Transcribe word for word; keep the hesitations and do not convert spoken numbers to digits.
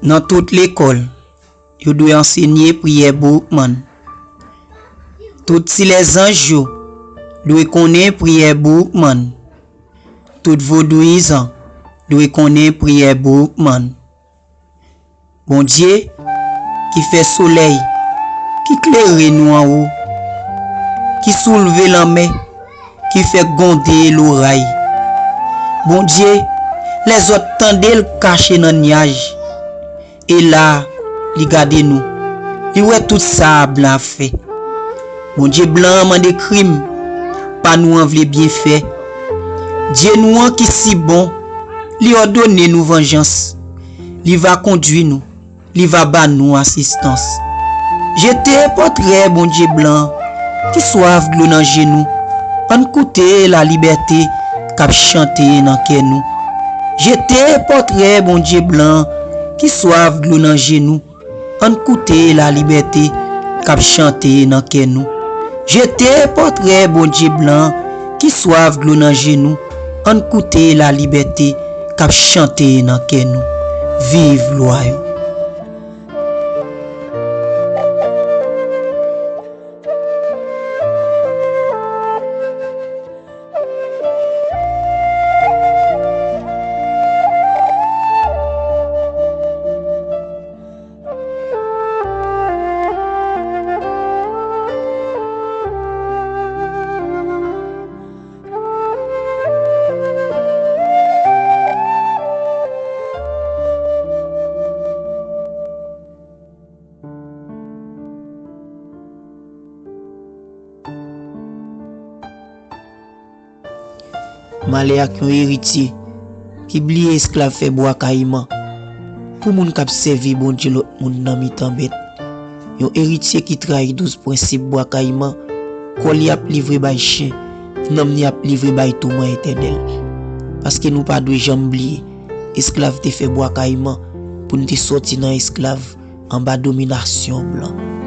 Nan tout lekòl, yo dwe ansenye priyè Boukman. Tout ti lèzanj yo dwe konnen priyè Boukman. Tout vodouyizan dwe konnen priyè Boukman. Bondye ki fè solèy, ki klere nou anwo, ki soulve lanmè, ki fè gwonde loray. Bondye, lèzòt tande l kache nan nyaj. E la, li gade nou. Li wè tout sa blan ap fè. Bondye blan an mande krim, pa nou an vle byenfè. Dye nou an ki si bon, li òdone nou vanjans. Li va kondui nou, li va ba nou asistans. Jete pòtrè Bondye blan an ki swav dlo nan je nou. Ann koute lalibète k ap chante nan kè nou. Jete pòtrè Bondye blan an ki swav dlo nan je nou. Ann koute lalibète k ap chante nan kè nou. Jete pòtrè Bondye blan an ki swav dlo nan je nou. Ann koute lalibète k ap chante nan kè nou. Viv lwa yo! Malè ak yon eritye ki bliye esklav fè bwa kayiman pou moun k ap sèvi bondye lòt moun nan mitan bèt. Yon eritye ki trayi douz prensip bwa kayiman, kò li ap livre bay chen, nanm li ap livre bay touman etènèl. Paske nou pa dwe janm bliye, esklav te fè bwa kayiman pou n te sòti nan esklav anba dominasyon blan.